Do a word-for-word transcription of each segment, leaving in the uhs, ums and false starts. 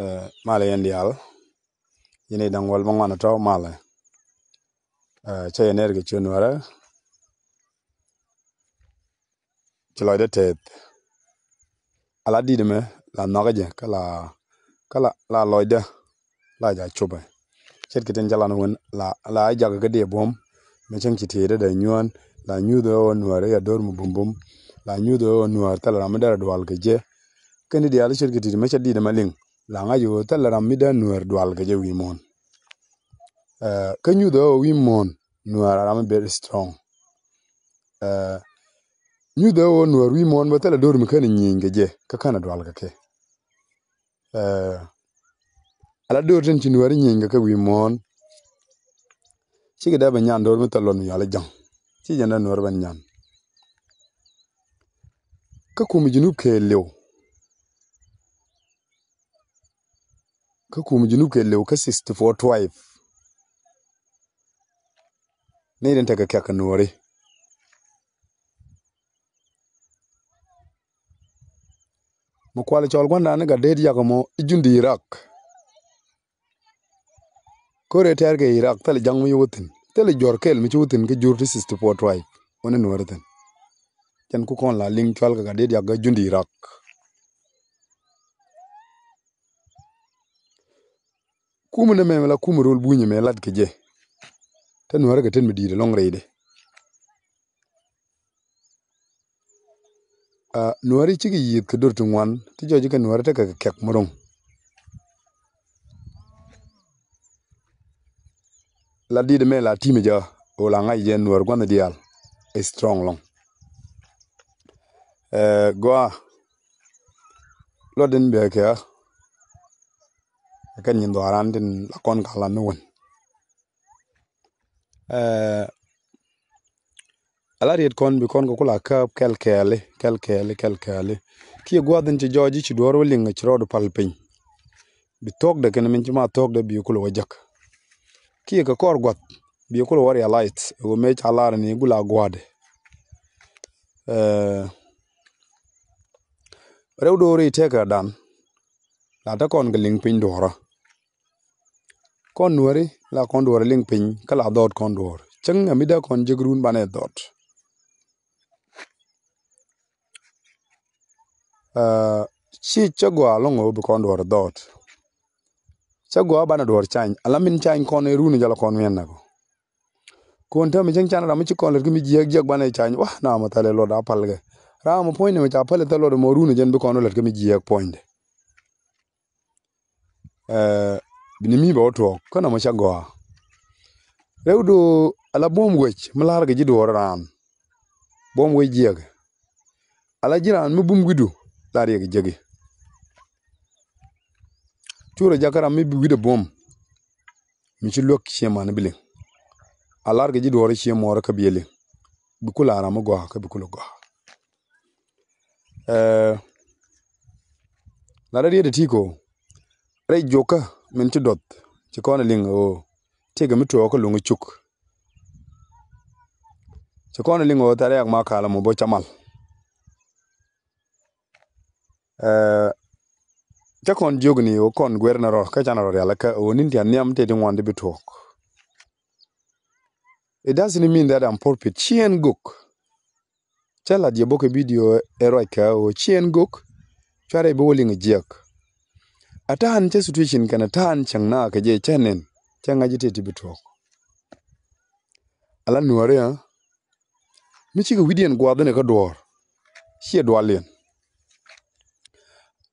Ɛ, malɛ yɛn diaal. Yɛn i̱ da̱ŋ wäl bä ŋuan tɔ̱ malɛ. Ɛ, cä yɛn nɛr kɛ ciö nuäärä. Ci lɔcdä tɛth. Ala di̱t mɛ la nhɔakä jɛ kä la, kä la, la lɔcdä la ja copɛ. Ce̱tkɛ tin ca lan wän la, la jak kä diɛ buɔ̱m. Mɛ cäŋ ci tiee dee dee nyuään la nyuth ɣä nuäär i̱ a do̱r mi bumbum. La nyuth ɣä nuäär thilɛ ram mi derɛ dual kɛ jɛ. Kɛn i̱ diaal ce̱tkɛ ti̱t mɛ cä di̱t mɛ liŋ la ŋa̱c ɣöö thilɛ ram mi dee nuäär dual kɛ jɛ wi̱i̱ muɔ̱ɔ̱n. Ɛ, kä nyuth ɣä wi̱i̱ muɔ̱ɔ̱n nuäär a ram mi very strong. Ɛ, nyuth ɣä nuäär wi̱i̱ muɔ̱ɔ̱n bä thilɛ do̱r mi känɛ nyieny kɛ jɛ kä känɛ dual kɛ kɛ. Ɛ, ala do̱r tin ci nuäär nyieny kɛ kɛ wi̱i̱ muɔ̱ɔ̱n. Cikɛ dee bɛ nyan do̱r mi thil luɔt mi yɔal i̱ ja̱ŋ. Ci jɛn dee nuäär bɛ nyan. Kä kum ji̱ nup kɛɛliw. Kä kum ji̱ nup kɛɛliw kä sixty four tribe. Ni din tekɛ kɛk kɛ nuɔri. Mi kual cɔl gua̱ndan ni gat det yak mɔ i̱ jundi Irak. Kore tɛr kɛ Irak thil ja̱ŋ mi ci wä thi̱n, thil juɔr kɛl mi ci wä thi̱n kä jur ti sixty four tribe wä ni nuɔri thi̱n. Cɛn ku kɔn la liŋ cual kɛ gat det yak kä jundi Irak. Kumɛ ni mɛmɛ la kumɛ rol bunyɛ mɛ lat kɛ jɛ. Te nuɔri kɛ ten mi di̱i̱t ɛlɔŋ rɛydɛ. Ɛ, nuäri cikɛ yieth kɛ dor ti ŋuan ti jɔc kɛ nuäri tekɛ kɛ kɛk mi ro̱ŋ. La dit mɛ la ti̱mɛ jɛ ɣöö la ŋa̱c jɛ nuäär gua̱nh diaal. Ɛ strong lɔŋ. Ɛ, gɔaa. Luɔt in bɛ kɛ ɣä. Ɛ kɛn nyin dhɔaran tin la kɔn ka lan ni wän. Ɛ, ala riet kɔn bi kɔn kɛ kula käp kɛl kɛɛli, kɛl kɛɛli, kɛl kɛɛli. Kiɛ gua̱th in ci jɔɔc i̱ ci duɔ̱ɔ̱r wä liŋ ci rɔɔd pal piny. Bi thuɔ̱kdɛ kɛn min ci ma thuɔ̱kdɛ bi kula wä jäk. Kiɛ kɛ kɔr gua̱th bi kula wä realize ɛ wä mëë ca lar ni gula gua̱a̱dɛ. Ɛ, rɛw do̱o̱ri tëëkɛ dan la te kɔn kɛ liŋ piny duɔ̱ɔ̱rä. Kɔn nuäri la kɔn duɔ̱ɔ̱r liŋ piny kä la dhɔɔt kɔn duɔ̱ɔ̱r. Cäŋ ɛ mi dee kɔn jek run banɛ dhɔɔt. Ɛ, ci cä gɔaa lɔŋ ɣöö bi kɔn duɔ̱ɔ̱r dhɔɔt. Cä gɔaa banɛ duɔ̱ɔ̱r cany ala min cany kɔn ɛ run ɛ jɔl kɔn miɛn nɛkɔ. Kun täämɛ cäŋ can ram mi ci kɔn lät kä mi jiääk jiäk banɛ cany wa na mɔ thɛlɛ luɔt a pal kɛ. Ram mɔ puɔ̱nydɛ mɔ ca päl ɛ thɛl luɔt mɔ run ɛ jɛn bi kɔn lät kä mi jiääk puɔ̱nydɛ. Ɛ, bi ni mi bɛ wä tuɔɔk kä nɔmɔ ca gɔaa. Rɛw do̱o̱ ala buɔ̱m wec mi la̱r kɛ ji̱ duɔ̱ɔ̱r raan. Buɔ̱m wec jiɛk. Ala ji̱ raan mi bum wi̱du la riɛk jiäki. Curɛ jakä ram mi bi wi̱dɛ buɔ̱m. Mi ci luäk cie man bi liŋ. A lar kɛ ji̱ duɔ̱ɔ̱r cie muɔɔr kä biɛ liŋ. Bi kula ram mi gɔaa kä bi kula gɔaa. Ɛ, la rɛ riet ɛ ti ko. Rɛy juɔkä min ci duɔth ci kɔn ɛ liŋ ɣöö tëëkɛ mi tuɔɔk kä luŋ cuk. Ci kɔn ɛ liŋ ɣöö thɛr yak ma kalɛ mɔ bä ca mal. Ɛ, cä kɔn jiök ni ɣöö kɔn guer ni rɔ kä canɛ rɔ rial kä ɣöö ni̱n tian nhiam tëë ti ŋuan ti bi tuɔɔk. It doesn't mean that I'm perfect. Ciɛn gök. Cä lat yɛ bok kɛ bidio ɛ ruac kɛ ɣöö ciɛn gök. Cuarɛ bi wä liŋ jiɛk. A ta̱a̱n cä situation kɛn a ta̱a̱n cäŋ na kɛ jɛ cä nɛn cä ŋa̱c i̱ tëë ti bi tuɔɔk. Ala nuɔ̱ɔ̱ri ɣä mi cikɛ wi̱diɛn gua̱a̱th in ɛ kä duɔ̱ɔ̱r. Ciɛ dualiɛn.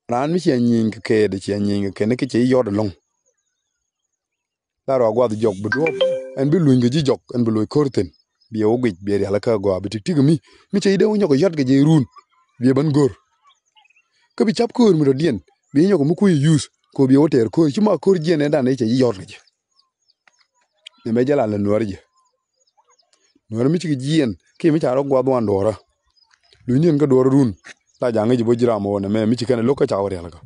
Raan mi ciɛ nyieny kɛ kɛɛt ciɛ nyieny kɛ kɛn kä ciɛ yɔt ɛlɔ̱ŋ. La rɔ a guath jɔk bi duɔ̱ɔ̱p ɛn bi luny kɛ ji̱ jɔk ɛn bi loc ko̱r thi̱n. Bi ɛ wä guic bi ɛ rial kä gɔaa bi tik tik mi mi cɛ idee wä nyɔk yɔt kɛ jɛ irun. Bi ɛ bän go̱r kä bi cap ko̱r mi rɔ diɛn bi ɛ nyɔk mi kui̱ yuth ko bi ɛ wä tɛɛr ko̱r ci ma ko̱r jiɛn ɛn dan ɛ cɛ ji̱ yɔt kɛ jɛ. Ni mɛ jɛ la lɛ nuɔr jɛ nuɔr mi cikɛ jiɛn ki mi ca rɔ guath wan duɔrä. Luny diɛn kä duɔrä run la jaŋ ŋäc jɛ bä ji̱ ram wä nɛ mɛ mi ci kɛn ɛ lo̱k kä ca wä rial kä.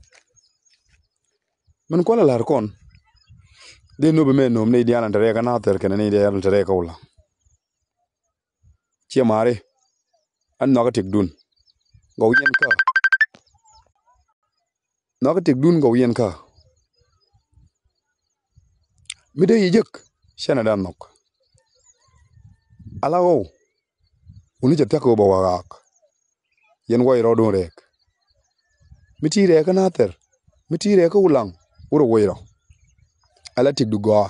Min kualɛ la̱r kɔn. Dee nop ɛmɛ nop ni diaal ɛn te rɛɛk ɛn a thɛr kɛnɛ ni diaal ɛn te rɛɛk kä wula. Ciɛ ma̱a̱ri. Ɛn nhɔakä tëkdun. Gɔw yɛn kä. Nhɔakä tëkdun gɔw yɛn kä. Mi dee yɛ jek cɛnɛ dan nhɔk. Ala ɣɔw wuni cɛ thiak kɛ wä bɛ wä ɣaak. Yɛn wuɔc rɔɔdun rɛɛk. Mi ti rɛɛk kä Nathɛr, mi ti rɛɛk kä Wulaŋ, wurɛ wuɔc rɔ. Ala tik du gɔaa.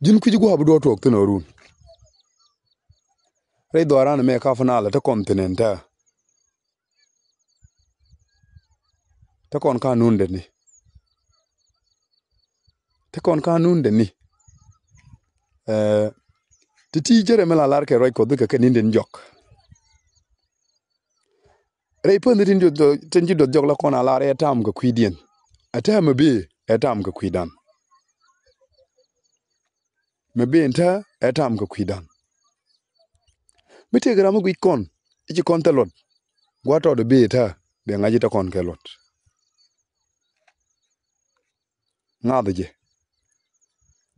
Ji̱n kui̱ci gua̱a̱ bi duɔ̱ɔ̱r tuɔɔk thi̱n ɣä run. Rɛy dhuaaran mɛ ka fanal te kɔn thi̱n ɛn tää. Te kɔn ka nundɛ ni. Te kɔn ka nundɛ ni. Ɛɛ, ti ti jɛrɛ mi la lar kɛ ruac Kuɔth kɛ kɛ ninden jɔk. Rɛy pänh tin ci duɔth jɔk la kɔn a lar ɛ tam kɛ kui̱diɛn. Ɛ täämɛ bee ɛ tam kɛ kui̱dan. Mɛ ben te ɛ tam kɛ kui̱dan. Mi tëëk ram mi guic kɔn i̱ ci kɔn thil luɔt. Gua̱a̱th tɔɔt ɛ bee te bɛ ŋa̱c i̱ te kɔn kɛ luɔt. Ŋa̱th jɛ.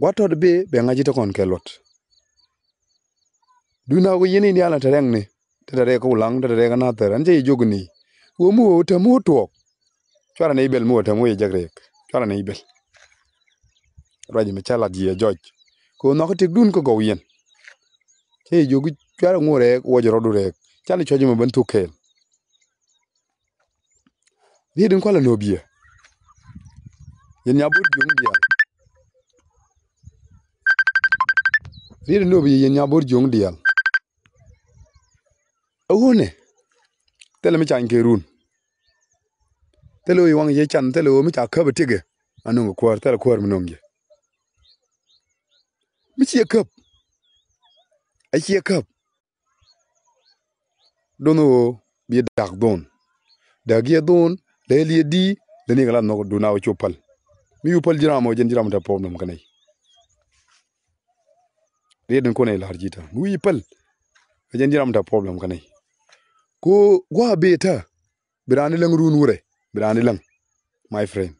Gua̱a̱th tɔɔt ɛ bee bɛ ŋa̱c i̱ te kɔn kɛ luɔt. Duun a wä yɛn in diaal a te rɛŋni. Te te rɛk kä Wulaŋ, te te rɛk kä Nathɛr, ɛn cä yɛ jiök ni. Wä mi wä wä tɛm wä tuɔɔk. Cuarɛ ni ibel mi wä tɛm wä yɛ jek rɛk. Cuarɛ ni ibel. Ruac mi cä lat jiɛ jɔc. Kɛ wä nhɔk kä tëkdun kä gɔw yɛn. Cä yɛ jiök cuarɛ ŋu rɛk, wä jɛ rɔɔdu rɛk. Canɛ cuɔ̱c mi ben thuk kɛɛl. Riet in kualɛ nööp yɛ. Yɛn nya bo̱r jiöŋ diaal. Riet in nööp yɛ yɛn nya bo̱r jiöŋ diaal. A ɣöö nɛ thilɛ mi cany kɛ run. Thilɛ ɣöö yɛ waŋ yɛ can, thilɛ ɣöö mi ca käp a tikɛ a no̱ŋ kɛ kuäär, thilɛ kuäär mi no̱ŋ yɛ. Mi ciɛ käp a ciɛ käp. Don ɣöö bi dak dhon. Dak yɛ dhon lɛ liɛ di lɛ ni kɛ la nhɔk dun a wä cu päl. Mi yu päl ji̱ ram ɔ jɛn ji̱ ram te problem kä nɛy. Riet in kun ɛ la̱r ji̱ ta mi wi̱i̱ päl. Ɛ jɛn ji̱ ram ta problem kä nɛy. Ku gua̱a̱ bee ta bi raan iläŋ run wurɛ bi raan iläŋ. My friend.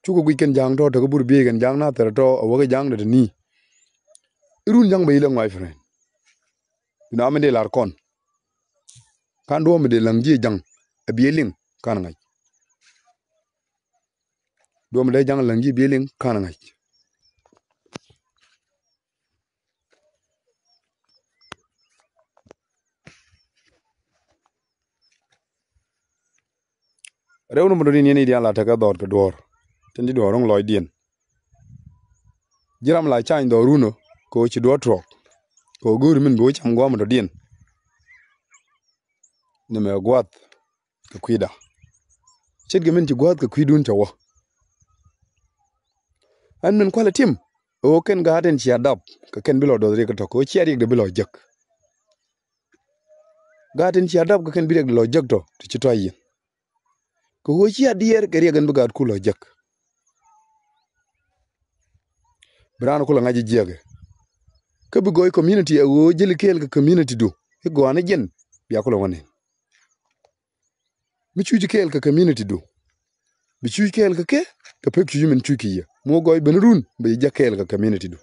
Cukɛ guic kɛn ja̱a̱ŋ tɔ tekä bur biey kɛn ja̱a̱ŋ na thɛr tɔ a wäkɛ ja̱a̱ŋ dɛ te ni. Irun ja̱ŋ bɛ iläŋ, my friend. Dun a mi dee la̱r kɔn. Kan duɔ̱ɔ̱m mi dee läŋ ji̱ ja̱ŋ a biey liŋ kan ŋa̱c. Duɔ̱ɔ̱m mi dee ja̱ŋ läŋ ji̱ biey liŋ kan ŋa̱c. Rɛw ni mundɔ din yɛn i̱ diaal la tekɛ dhɔɔt kɛ duɔ̱ɔ̱r. Tin ti duɔ̱ɔ̱r ro̱ŋ lɔcdiɛn. Ji̱ ram la cany dhɔɔr runɔ kɛ ɣöö ci duɔ̱ɔ̱r tuɔɔk. Kɛ ɣöö go̱o̱ri min bi wä cam gua̱a̱m mundɔ diɛn. Ni mɛ gua̱a̱th kɛ kui̱da. Ce̱tkɛ min ci gua̱a̱th kɛ kui̱dun cɛ wä. Ɛn min kualɛ tim ɣöö kɛn gaat in cia dap kɛ kɛn bi lɔ duɔth riɛk kä tɔ̱ kɛ ɣöö cia riɛkdɛ bi lɔ jek. Gaat in cia dap kɛ kɛn bi riɛkdɛ lɔ jek tɔ̱ ti ci tɔ̱ yin. Kɛ ɣöö cia diɛɛr kɛ riɛk in bi gaatku lɔ jek. Bi raan kulɛ ŋa̱c jiɛkɛ. Kä bi gɔɔy community ɛ ɣöö jäli kɛɛl kɛ community du i̱ gɔaa ni jiɛn bia kulɛ wä nɛn. Mi cuc kɛɛl kɛ community du. Bi cuc kɛɛl kɛ kɛ kɛ pek cuc min cuc kɛ yɛ. Mi wä gɔɔy ben run bɛ yɛ jɛ kɛɛl kɛ community du.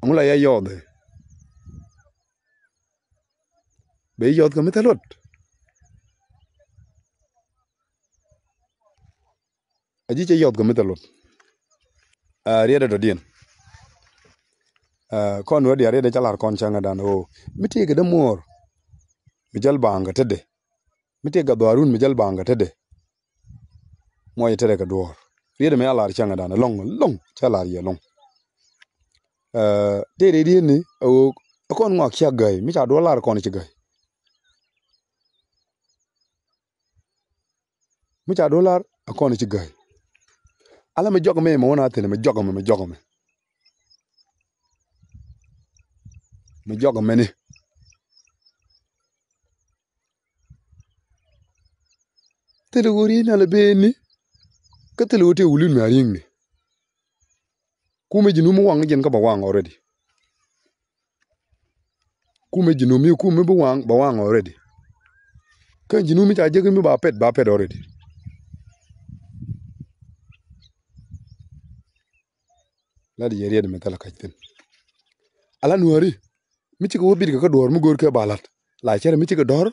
Ɛŋu la ya yɔɔth ɛ? Bɛ yɛ yɔɔth kɛ mi thil luɔt. A ji̱ cɛ yɔth kɛ mi thil luɔt. Aa, riɛtdɛ dɔ̱diɛn. Aa, kɔn wä diaal riɛtdɛ ca lar kɔn cäŋɛ dan ɣöö mi tëëkɛ dee muɔɔr mi jäl baaŋ kɛ tetdɛ. Mi tëëkɛ dhuaarun mi jäl baaŋ kɛ tetdɛ. Muɔc tetdɛ kɛ duɔ̱ɔ̱r. Riɛtdɛ mi ca lar cäŋɛ dan ɛlɔ̱ŋ ɛlɔ̱ŋ ca lar yɛ ɛlɔ̱ŋ. Aa, tëëdɛ rietni ɛ ɣöö ɛ kɔn ŋɔak cia gäi mi ca duɔ̱ɔ̱r lar kɔn ci gäi. Mi ca duɔ̱ɔ̱r lar a kɔn ci gäi. Ala mi jɔk mɛ mɛ wä na thilɛ mi jɔk mɛ mi jɔk mɛ. Mi jɔk mɛ ni. Thilɛ ɣöö ri̱n alɛ bee ni. Kä thilɛ ɣöö tëë wulin mi a ri̱ŋ ni. Kumɛ ji̱ num mi waŋ ji̱n kä bɛ waŋ already. Kumɛ ji̱ num mi kumɛ bi waŋ bɛ waŋ already. Kä ji̱ num mi ca jek mi ba pɛt ba pɛt already. La di yɛ riɛt mi thilɛ kac thin. Ala nuääri mi cikɛ wä bit kɛ kä duɔ̱ɔ̱r mi go̱o̱r kɛ ba la̱t. La cɛr mi cikɛ dɔ̱r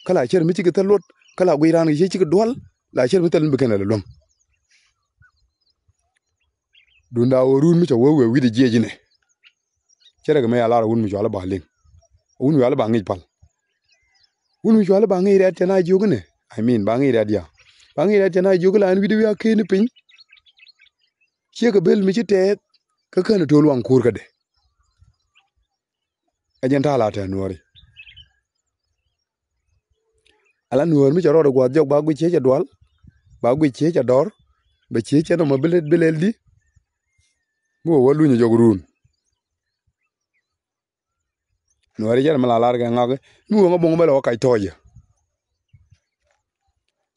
kä la cɛr mi cikɛ thil luɔt kä la guiy raan kɛ cɛ cikɛ dual. la cɛl mi thil mi bi kɛn la luäŋ. Duunda ɣöö run mi cɛ wee wee wi̱cdɛ jiɛc inɛ. Cɛ rɛ kɛ mɛ ya lar wun mi cual i̱ ba liŋ. Wun mi cual i̱ ba ŋic pal. Wun mi cual i̱ ba ŋic rɛ̈t cɛ na jiök inɛ. I mean ba ŋic rɛ̈t ya. Ba ŋic rɛ̈t cɛ na jiök i̱ la ɛn wi̱cdɛ wi̱i̱ a ken i̱ piny. Ciɛ kɛ bel mi ci tɛɛth kä kän i̱ to̱l waŋ ko̱r kädɛ. Ɛ jɛn ta̱a̱ la tɛ̈ nuɔ̱ɔ̱ri. Ala nuɔ̱ɔ̱r mi cɛ rɔɔdɛ gua̱a̱th jɔk ba guic ciec ɛ dual, ba guic ciec ɛ dɔr, bɛ ciec cɛ nɔmɔ bi lɛl, bi lɛl di. Mi wä wä luny ɛ jɔk run. Nuɔ̱ɔ̱ri cɛ rɛ mi la lar kɛ ŋak mi wä ŋä boŋ bɛ lɛ wä kac tɔɔcɛ.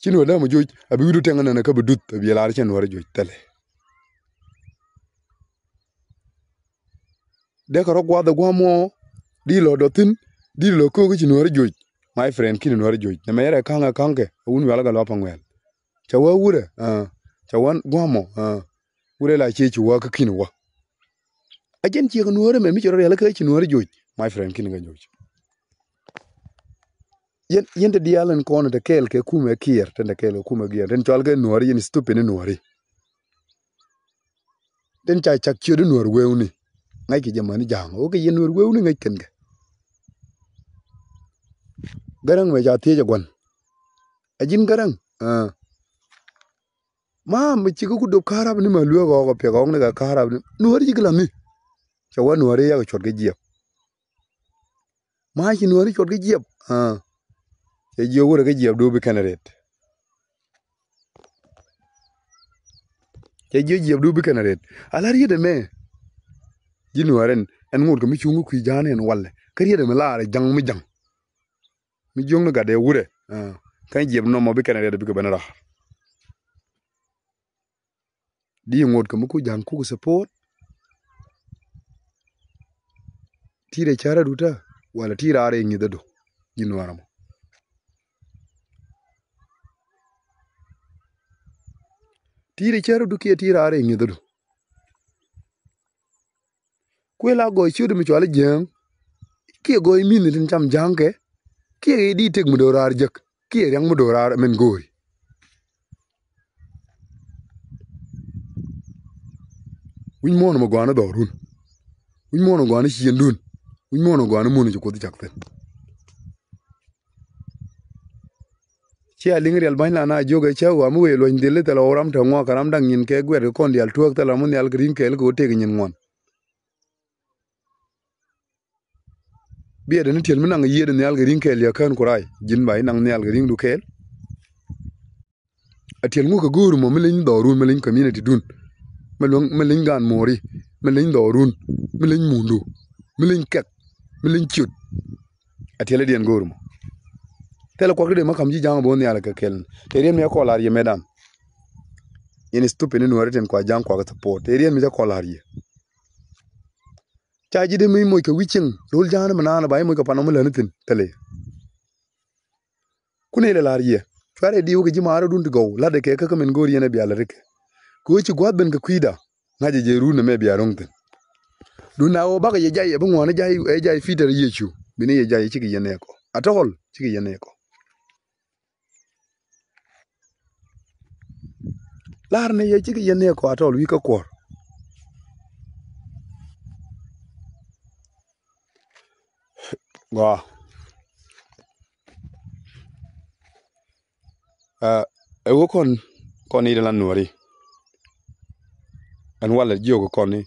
Ci nuɔ̱ɔ̱r dämɛ joc a bi wi̱du tɛŋ nɛnɛ kä bi duth a bi lar cɛ nuɔ̱ɔ̱ri joc thɛlɛ. Dee kɛ rɔ guath ɛ gua̱a̱m mɔ di lɔ dɔthin di lɔ köök ci nuɔ̱ɔ̱ri joc. My friend, kin nuɔ̱ɔ̱ri joc nɛ mɛ yɛrɛ ka̱ŋ ɛ ka̱ŋkɛ a wun wial kɛ lɔ paŋuɛl. Cɛ wä wurɛ, ah, cɛ wä gua̱a̱m mɔ, ah, wurɛ la cie ci wä kä kin wä. A jɛn ciek nuɔ̱ɔ̱ri mɛ mi ci rɔ rial kä ci nuɔ̱ɔ̱ri joc. My friend, kin kɛ joc. Yɛn, yɛn te diaal in kɔn te kɛɛl kɛ kumɛ kiɛr, te te kɛɛl kɛ kumɛ kiɛr, te cɔal kɛ nuɔ̱ɔ̱ri, yɛn stupid ni nuɔ̱ɔ̱ri. Tin ca cak ciöt i̱ nuɔ̱ɔ̱r wewni. Ŋäc kɛ jɛ mäni ja̱a̱ŋ ɣöö kɛ yɛn nuɔ̱ɔ̱r wewni ŋäc kɛn kɛ. Gäräŋ mɛ ca thiec ɛ gua̱n. Ɛ ji̱n Gäräŋ, ah. Ma mi cikɛ ku dop ka̱rap ni ma lueek ɣɔɔk ɛ piɛk ɣɔɔk ni kɛ ka̱rap ni nuɔ̱ɔ̱r cikɛ la̱th ni. Cɛ wä nuɔ̱ɔ̱r i̱ yakɛ cuɔt kɛ jiɛp. Ma ci nuɔ̱ɔ̱ri cuɔt kä jiɛp, ah. Cɛ jiök wurɛ kä jiɛpdu bi kɛn ɛ ret. Cɛ jiök jiɛpdu bi kɛn ɛ ret. Ala riet ɛmɛ. Ji̱ nuɔ̱ɔ̱r ɛn, ɛn ŋot kɛ mi cuŋ kä kui̱ ja̱a̱n ɛn walɛ. Kä riet ɛmɛ laarɛ ja̱ŋ mi ja̱ŋ. Mi jiök ni gatdɛ wurɛ, ah. Kä jiɛp nɔmɔ bi kɛn ɛ ret bikɛ ben raar. Di ŋot kɛ mi ku ja̱ŋ kuk support. Ti rɛ cärä dutä wala ti raar i̱ ŋi̱thädu. Ji̱ nuaarä mɔ. Ti rɛ cärä du kiɛ ti raar i̱ ŋi̱thädu. Kuël a gɔɔy ciötdä mi cual i̱ jiääŋ. Kiɛ gɔɔy mi̱thni tin cam ja̱a̱ŋkɛ. Kiɛ i̱ di tëk mi do̱raar jek. Kiɛ ria̱ŋ mi do̱raar min go̱o̱ri. Wi̱c muɔ̱ɔ̱n mɛ gɔaa ni dhɔrun. Wi̱c muɔ̱ɔ̱n mɛ gɔaa ni ciëndun. Wi̱c muɔ̱ɔ̱n mɛ gɔaa ni mun ci Kuoth cak thi̱n. Ci a liŋ riɛl ba̱ny la na jiök ɛ cä ɣɔaa mi wëë luɔ̱ny dhil i̱ thil ɣɔw ram te ŋuak kɛ ram da̱ŋ nyin kɛ guɛ̈t kɛ kɔn diaal tuääk thil ram mi nhial kɛ ri̱ŋ kɛɛl kɛ ɣöö tëëk nyin ŋuan. Biɛt ni tiɛl mi naŋ yiëëd nhial kɛ ri̱ŋ kɛɛl yɛ kään ku rac ji̱n ba inaŋ nhial kɛ ri̱ŋdu kɛɛl. A tiɛl ŋuk kɛ go̱o̱r mɔ mi leny dhɔrun mi leny community dun. Mi luäŋ mi leny gaan mo̱o̱ri mi leny dhɔrun mi leny mundu mi leny kɛk mi leny ciöt. A tiɛl idiɛn go̱o̱r mɔ. Thilɛ kuak ti dee mi ka̱m ji̱ ja̱a̱ŋ bo̱o̱n nhial kɛ kɛl. Tëë riɛn mi cä kɔl la̱r yɛ mɛtdan. Yɛn stupid ni nuɔ̱ɔ̱ri tin kua ja̱a̱ŋ kuak support tëë riɛn mi cä kɔl la̱r yɛ. Ca ji̱ dee mi moc kɛ wi̱c cieŋ ro̱l ja̱a̱n mi naan ba i̱ moc kɛ pan ɔm mi läni thi̱n thilɛ. Kun ilɛ la̱r yɛ cuarɛ diw kɛ ji̱ maarä dun ti gɔw la̱tdɛ kɛ kä kä min go̱o̱r yɛn ɛ bia lät rikɛ. Kɛ ɣöö ci gua̱a̱th ben kɛ kui̱da. Ŋa̱cɛ jɛ run ɛmɛ bia ro̱ŋ thi̱n. Dun na ɣöö bakɛ yɛ jay ɛ bi ŋuɔ̱ɔ̱n jay ɛ jay Peter Yecu bini yɛ jay cikɛ yɛn nɛɛkɔ. Atɔl cikɛ yɛn nɛɛkɔ. Lar ni yɛ cikɛ yɛn ni kɔ atɔl wi̱i̱ kä kuɔr. Gɔaa. Ɛ, ɛ wä kɔn, kɔn i̱ la nuɔri. Ɛn walɛ jiök kɔn i̱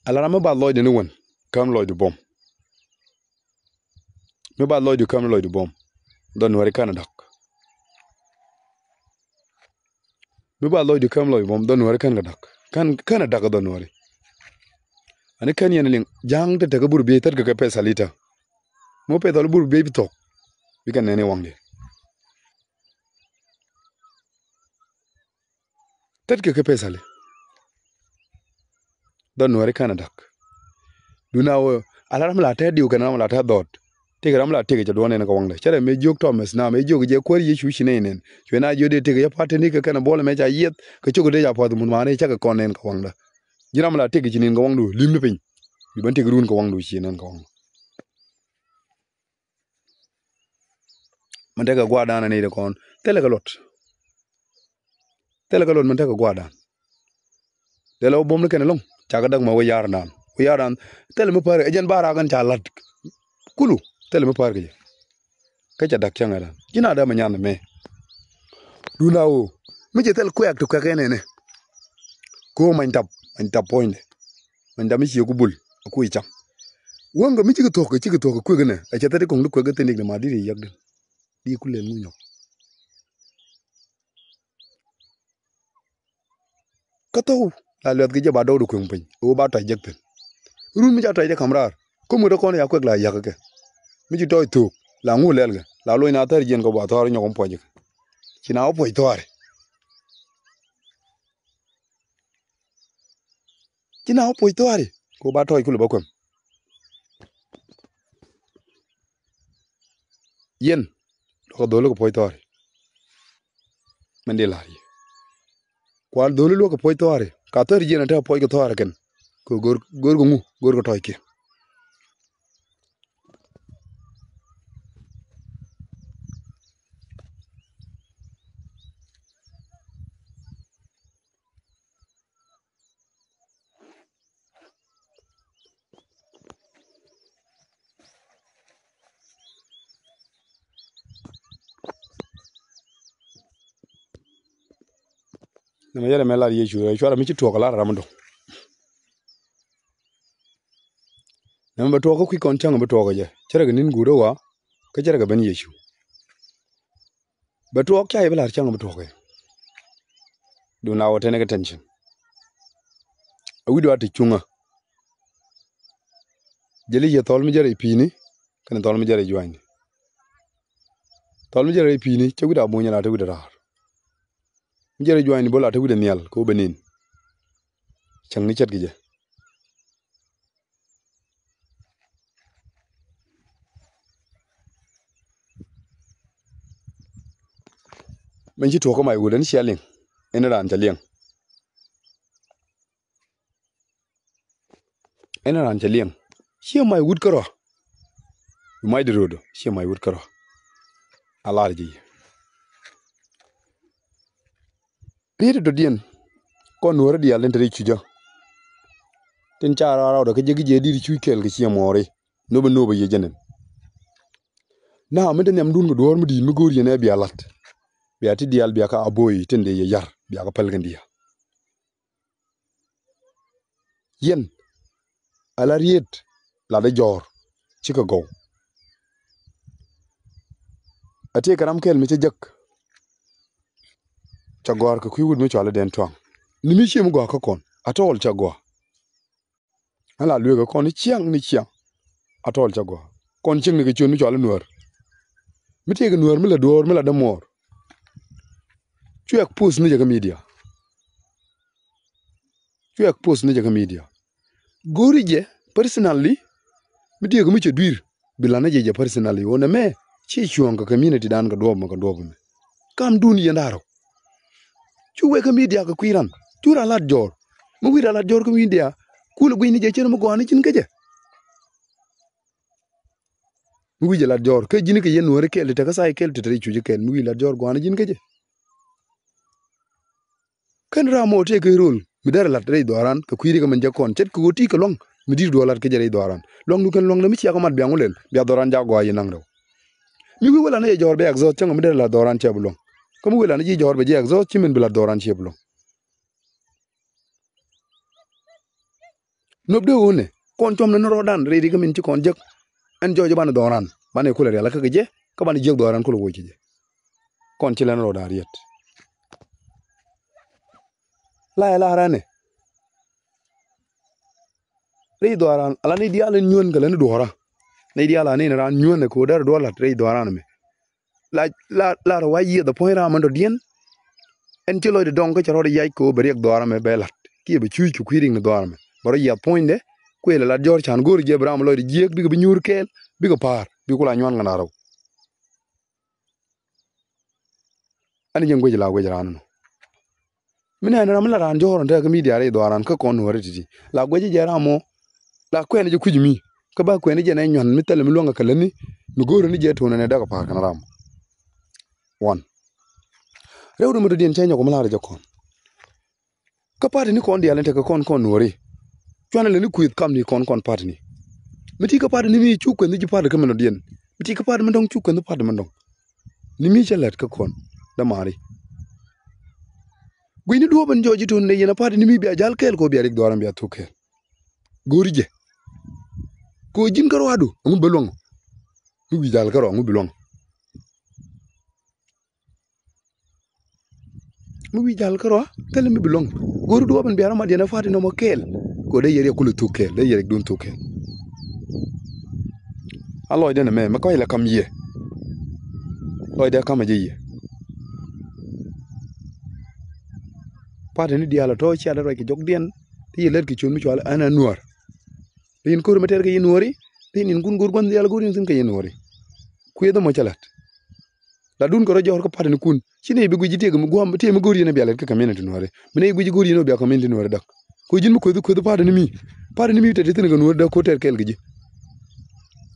ala ram mi ba lɔcdɛ ni wän käm lɔcdɛ buɔ̱m. Mi ba lɔcdu käm lɔcdu buɔ̱m. Dhɔ nuɔri kän a dak. Mi ba lɔcdu käm lɔcdu buɔ̱m dhɔ nuɔri kän kɛ dak. Kän, kän a dak dhɔ nuɔri. Ani kän yɛn liŋ ja̱a̱ŋ te tek bur biey thät kɛ kɛ pesa lita. Mi pesa li bur biey bi thok. Bikɛ nɛni waŋdi. Tet kɛ kɛ pesali. Dhɔ nuɔri kän a dak. Dun a wä ala ram la tɛ diw kɛn ram la tɛ dhɔt. Tëk ram la tëk jɛ duɔn nɛn kɛ waŋdɛ cɛ rɛ mɛ jiök Thomas na mɛ jiök jɛ kuäär Yecu ci nɛy nɛn cuɛ na jiök dee tëk jɛ pa̱t teni kɛ kɛn a buɔl mɛ ca yieth kɛ cok dee ca puath mun manɛ cakɛ kɔn nɛn kɛ waŋdɛ. Ji̱n ram la tëk ci nɛn kɛ waŋdu lim ni piny. Bi bän tëk run kɛ waŋdu ci nɛn kɛ waŋdu. Mɛ tekɛ gua̱a̱r da̱a̱n anɛy ti kɔn thilɛ kɛ luɔt. Thilɛ kɛ luɔt min tekɛ gua̱a̱rdan. Dee la wä buɔ̱m ni kɛn ɛlɔ̱ŋ, ca kɛ däk mɛ wä ya̱r naan. Wä ya̱r naan, thilɛ mi päär kɛ jɛn ba raak ɛn ca la̱t. Kulu, thilɛ mi päär kɛ jɛ. Kä ca da̱k cäŋ ɛdan. Ji̱n a dämɛ nyan ɛmɛ. Duun a ɣöö mi cɛ thil kuɛɛk ti kuɛk ɛn ɛnɛ. Kɛ ɣöö many tap, many tap puɔ̱nydɛ. Many tap mi cie ku bul a kui̱ cam. Wäŋkɛ mi cikɛ thuɔ̱k, cikɛ thuɔ̱k kuek ɛnɛ. Ɛ cɛ thil ti kɔ̱ŋ ti kuek ɛ thinik ni ma di̱t yɛ yäk di̱n. Di ku lɛl ŋu nyɔk. Kä thɔw la luɛth kɛ jɛ ba dɔwdɛ kueŋ piny ɣöö ba tɔc jek thi̱n. Run mi ca tɔcdɛ ka̱m raar kä muet ɛ kɔn ya kuɛk la yäk kɛ. Mi ci tɔc thook la ŋu lɛl kɛ la loc na thäär jiɛn kɛ bua thɔɔr nyɔk in puɔc kɛ. Ci na wä puɔc thɔɔri. Ci na wä puɔc thɔɔri kɛ ɣöö ba tɔc kulɛ bä kueŋ. Yɛn luɔkɛ dho̱li kɛ puɔ̱c thɔɔri. Mɛn di la̱r yɛ kual dho̱li luɔkɛ puɔ̱c thɔɔri ka thɔɔri jiɛn a te puɔ̱c kɛ thɔɔri kɛn. Kɛ go̱r go̱r kɛ ŋu go̱r kɛ tɔ̱c kiɛ. Nɛmɛ yɛlɛ mɛ lar Yecu ɛ cuarɛ mi ci tuɔɔk lar ram dɔ̱ŋ. Nɛmɛ bɛ tuɔɔk kä kui̱ kɔn cäŋ bɛ tuɔɔk ɛ jɛ cärɛ kɛ ni̱n guut ɛ wa kä cärɛ kɛ ben Yecu. Bɛ tuɔɔk ca yɛ bi la̱r cäŋ bi tuɔɔk ɛ. Duun a wä tɛn kɛ tension. A wi̱c dɔa ti cuŋä. Jeli yɛ thɔl mi jɛ rɛy pi̱i̱ni kɛnɛ thɔl mi jɛ rɛy juanyni. Thɔl mi jɛ rɛy pi̱i̱ni cɛ wi̱c a buny la te wi̱c a raar. Mi jɛ rɛy juanyni bol a te wi̱c a nhial kɛ wä ben in. Cäŋ ni cɛt kɛ jɛ. Min ci tuɔk kä mac wut ɛn cia liŋ ɛn raan ca liɛŋ. Ɛn raan ca liɛŋ ciɛ mac wut kärɔa. Mac di ro̱o̱do ciɛ mac wut kärɔa. A lar ji̱. Riet dɔ̱diɛn kɔn nuɔ̱ɔ̱rä diaal tin te ri cucä. Tin ca rɔɔd rɔɔdɛ kä jek jiɛ di̱t cuc kɛɛl kɛ ciɛ muɔɔri. Nopɛ nopɛ yɛ jɛ nɛn. Na mi te nhiamdun kɛ duɔ̱ɔ̱r mi di̱i̱t mi go̱o̱r yɛn ɛ bia la̱t. Bia ti diaal bia kä a bo̱o̱y tin dee yɛ ya̱r bia kä päl kɛn diaal. Yɛn ala riet latdä jɔ̱ɔ̱r cikɛ gɔw. A tëëkɛ ram kɛl mi cä jek. Cä gɔ̱a̱r kɛ kui̱ wut mi cɔal i̱ dɛn tuaŋ ni mi cie mi gɔ̱a̱r kä kɔn a tɔɔl cä gɔ̱a̱r. Ɣän la lueek ɛ kɔn ni ciaŋ ni ciaŋ. A tɔɔl cä gɔaa kɔn cieŋ ni kɛ ciöt mi cɔal i̱ nuäär. Mi tëëkɛ nuäär mi la duɔ̱ɔ̱r mi la dämuɔɔr. Cuɛ expose ni jɛ kä media. Cuɛ expose ni jɛ kä media. Go̱o̱ri jɛ personally. Mi tëëkɛ mi cɛ dui̱r bi la ni jɛ jɛ personally ɣöö nɛmɛ ciɛ cuɔ̱ɔ̱ŋ kɛ community dan kɛ duɔ̱ɔ̱p mɛ kɛ duɔ̱ɔ̱p mɛ. Kam dun yɛn da̱rä. Cu wek kä media kɛ kui̱ ran cu ran lat jɔɔr. Mi wi̱i̱ ran lat jɔɔr kä media kulɛ gui̱ny ni jɛ cien mi gɔaa ni ji̱n kä jɛ. Mi wi̱i̱ jɛ lat jɔɔr kä ji̱n kä yɛn nuääri kɛɛl ti te kä say kɛɛl ti te ri cuc kɛɛl mi wi̱i̱ lat jɔɔr gɔaa ni ji̱n kä jɛ. Kɛn ram mɔ tëë kɛ rol mi derɛ lat rɛy dhɔran kɛ kui̱ ri kɛ mɛn jɛ kɔn ce̱tkɛ ɣöö ti kɛ luaŋ mi di̱t duɔ̱ɔ̱r lat kä jɛ rɛy dhɔran luaŋdu kɛn luaŋdɛ mi cia kɛ mat biaŋ wä lɛl bia dhɔran jak gɔaa yɛ naŋdɛ. Mi wi̱i̱ wä lan ni jɛ jɔ̱ɔ̱r bɛ exhaust cäŋ mi derɛ lat dhɔran ciɛ bi luäŋ. Kä mi wi̱i̱ lan ni ji̱ jɔ̱ɔ̱r bɛ ji̱ exhaust ci min bi lat dhɔran ciɛ bi luäŋ. Nop dee ɣöö nɛ kɔn cuɔmdɛ ni rɔɔdan rɛy ri kä min ci kɔn jek. Ɛn jɔɔc banɛ dhɔran banɛ kulɛ rial kä kɛ jɛ kä banɛ jiäk dhɔran kulɛ woc kɛ jɛ. Kɔn ci lɛn rɔɔdan riet. La ɛ la rɛnɛ. Rɛy dhɔran ala ni diaal in nyuän kɛ lɛ ni duɔ̱ɔ̱ra. Ni diaal ani ni raan nyuän kɛ wä dɛr duɔ̱ɔ̱r lat rɛy dhɔran mɛ. La la la rɛ wa yiëth ɛ puɔ̱ny ram ɛn dɔ̱diɛn. Ɛn ci lɔcdɛ dɔŋ kä cɛ rɔɔdɛ yac kɛ wä bɛ riɛk dhɔran mɛ bɛ lat kiɛ bɛ cuc kɛ kui̱ riŋ ni dhɔran mɛ bɛ rɔ yiath puɔ̱nydɛ. Kuël ɛ lat jɔ̱ɔ̱r can go̱o̱r jɛ bi ram lɔcdɛ jiëëk bikɛ bi nyuur kɛɛl bikɛ pa̱a̱r bi kula nyuan kɛ na rɛw. Ɛn ji̱ guic la guic raan ɛnɔ. Mi nɛn ram mi la raan jɔ̱ɔ̱r ɛn tɛk kä media rɛy dhɔran kä kɔn nuɔ̱ɔ̱ri ti̱ti̱ la guic jɛ ram mɔ. La kuɛn jɛ kui̱c mi kä ba kuɛn jɛ nɛ nyuan mi thilɛ mi luäŋ kɛ lätni mi go̱o̱rä ni jɛ tuɔ̱nɛ nɛ däk pa̱a̱r kɛn ram. Wan rɛw ri mi dɔ̱diɛn cä nyɔk mi la̱r jɛ kɔn. Kä party ni kɔn diaal in tekɛ kɔn kɔn nuɔri. Cuanɛ lɛ ni kueth kam ni kɔn kɔn party ni. Mi ti kä party ni mi cu kueth ni ji̱ party kä mɛn ɔ diɛn. Mi ti kä party mɛn dɔŋ cu kueth ni party mɛn dɔŋ. Ni mi cɛ lɛt kä kɔn dämaari. Gui̱ni duɔ̱ɔ̱p in jɔɔc i̱ tuɔ̱n nɛ yɛn a party ni mi bia jal kɛɛl kɛ ɣöö bia rik dhɔran bia thuk kɛɛl. Go̱o̱ri jɛ. Kɛ ɣöö ji̱n kä ruaadu ɛŋu bi luäŋ. Mi wi̱i̱ jal kä rɔa ɛŋu bi luäŋ. Mi wi̱i̱ jal kä rɔa thilɛ mi bi luäŋ. Go̱o̱ri duɔ̱ɔ̱p in bia rɔ mat yɛn a party nɔmɔ kɛɛl. Kɛ ɣöö dee yɛ rik kulɛ thuk kɛɛl, dee yɛ rik duun thuk kɛɛl. A lɔcdɛ nɛmɛ, mɛ kɔc lɛ kam yiëë. Lɔcdɛ kamɛ jɛ yiëë. Party ni diaal ɔ tɔ̱ ciat ruac kɛ jɔkdiɛn. Ti yɛ lät kɛ ciöt mi cual ɛn a nuäär. Ti yɛn ko̱r mɛ tɛr kɛ yɛn nuääri. Ti yɛn kun go̱r gua̱n diaal go̱r yɛn thi̱n kɛ yɛn nuääri. Kuëth ɛmɔ cɛ la̱t. La dun kɛ rɔ jɔɔr kä party ni kun. Ci ni bi guic ji̱ tiek mi gua̱a̱m, tiek mi go̱r yɛn a bia lät kä community nuääri. Mi ni guic ji̱ go̱r yɛn a bia community nuääri däk. Kɛ ji̱n mi kueth, kueth party ni mi. Party ni mi tɛt ti thi̱n kɛ nuääri däk ko̱ tɛr kɛɛl kɛ ji̱.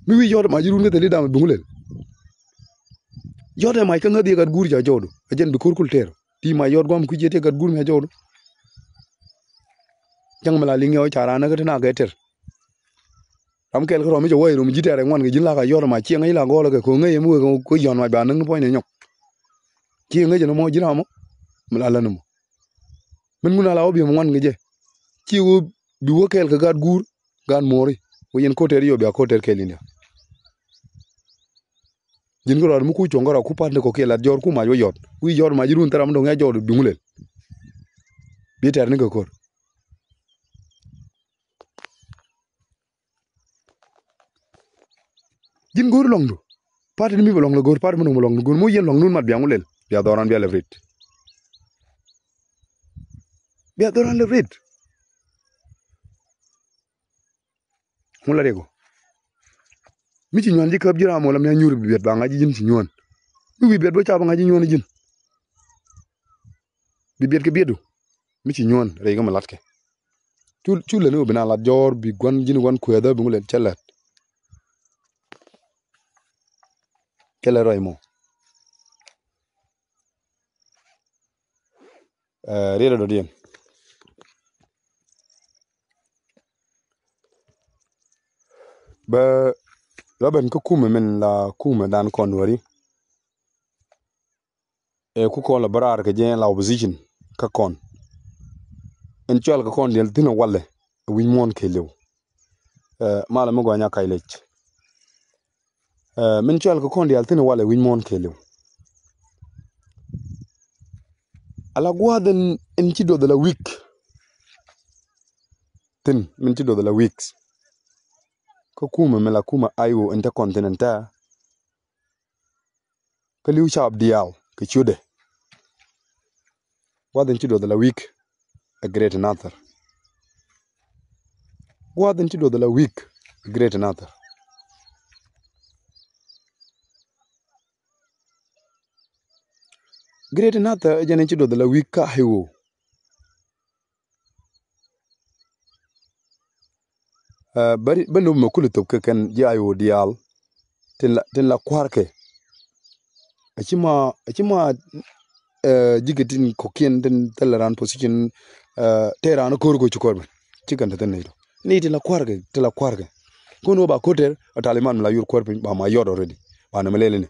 Mi wi̱i̱ yɔt ma ji̱ run kä thil i̱ dam bi duŋ lɛl. Yɔt ɛ mac kä ŋäth yɛ gat guur ca jɔɔdu. A jɛn bi ko̱r kul tɛr. Ti ma yɔt guam kui̱c yɛ tëë gat guur mi a jɔɔdu. Cäŋ mi la liŋ yɛ ɣɔc ca raan näk kä te na gɛ tɛr. Ram kɛl kä rɔm mi cɛ wä irom ji̱ tɛr ɛ ŋuan kɛ ji̱n la ka yɔt ɛ mac ciɛ ŋäc la gɔɔl kɛ ko̱ ŋäc ɛm wek kɛ yɔn mac ba näk ni puɔ̱ny ni nyɔk. Ciɛ ŋäc ɛn ɛmɔ ji̱n ram mɔ mi la län ɛmɔ. Min ŋun a la wä bi mi ŋuan kɛ jɛ. Ci wä bi wä kɛɛl kɛ gat guur gat muɔri. Wä yɛn ko̱tɛr yɔ bia ko̱tɛr kɛɛl in dia. Ji̱n kä rɔɔd mi ku cuɔ̱ŋ kä rɔɔd ku pat ni kɔ̱kiɛn lat jɔɔr ku mac wä yɔt. Wi̱i̱ jɔɔr mac ji̱ run thil ram mi dɔ̱ŋ ya jɔɔr duŋ lɛl. Bi tɛr ni kɛ ko̱r. Ji̱n go̱o̱ri lɔ̱ŋdu. Party ni mi bɛ lɔ̱ŋ lɛ go̱o̱r, party mi dɔ̱ŋ bɛ lɔ̱ŋdu go̱o̱r. Mo yɛn lɔ̱ŋdun mat bia ŋu lɛl. Bia dhɔran bia lɛ rit. Bia dhɔran lɛ rit. Ŋu la riɛk ɔ. Mi ci nyuan ji̱ käp ji̱ ram ɔ la mi a nyuur bi biɛt ba ŋa̱c ji̱ ji̱n ci nyuan. Mi wi̱i̱ biɛt bä ca bä ŋa̱c ji̱ nyuan ji̱n. Bi biɛt kɛ biɛt du. Mi ci nyuan rɛy kä mi latkɛ. Cu, cu lät ni wä bi na lat jɔɔr bi gua̱n ji̱n gua̱n kuɛɛthä bi ŋu lɛl cɛ lät. Cɛ lät rɔy mɔ. Ɛ, riet ɛ dɔ̱diɛn. Bä, bä ben kä kumɛ min la kumɛ dan kɔn wäri. Ɛ, ku kɔn la bä raar kɛ jɛ la opposition kä kɔn. Ɛn cual kä kɔn diɛl thin ɛ walɛ ɛ wi̱c muɔ̱ɔ̱n kɛɛliw. Ɛ, malɛ mi gɔaa nya kac lec. Ɛ, min cual kɛ kɔn diaal thin walɛ wi̱c muɔ̱ɔ̱n kɛɛliw. Ala gua̱a̱th in, in ci duɔth ala week. Thin min ci duɔth ala week. Kä kumɛ mi la kumɛ I O in te kɔn thin in te. Kä li̱w caap diaal kɛ ciötdɛ. Gua̱a̱th in ci duɔth ala week. A great another. Gua̱a̱th in ci duɔth ala week. A great another. Great another jɛn in ci duɔth ala week kä I O. Ɛ, bä, bä nöp mɛ kulɛ thop kɛ kɛn ji̱ I O diaal. Tin la, tin la kua̱rkɛ. A ci ma, a ci ma, ɛ, ji̱ kɛ tin kɔ̱kiɛn tin thilɛ ran position, ɛ, tɛ ran ko̱r ko̱ ci ko̱r bɛ. Ci kɛn te thin nɛy tɔ. Ni tin la kua̱rkɛ, tin la kua̱rkɛ. Kun wä ba ko̱r tɛr, a taliman mi la yur kuäär piny, ba ma yɔt already. Ba nɛ mi lɛl ni.